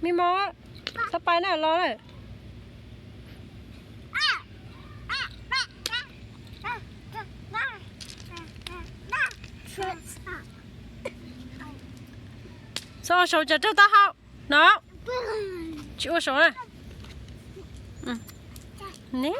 Me mos, tau pais na, los lawm. Txhob ua saum, tsam raug taub hau no. Tsis ua saum na. Ne.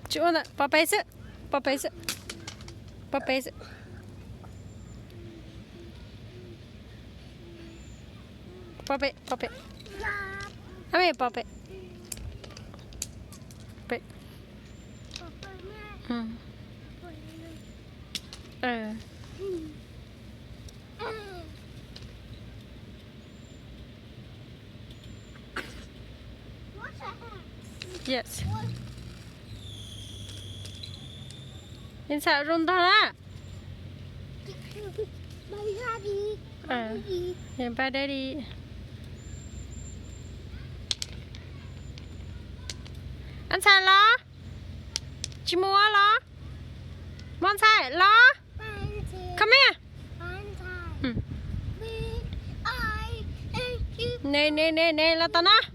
Tsis ua ntawd, pov pem xwb, pov pem xwb, pov pem xwb. Pov pem, pov pem. Ab, pov pem. Pem. Yes. Ntxhais zoo ntag na. Pab daddy. Ab ntxhais los? Tsis mus los? Mos ntxhais los? Come here. Ne ne ne ne, los tom no.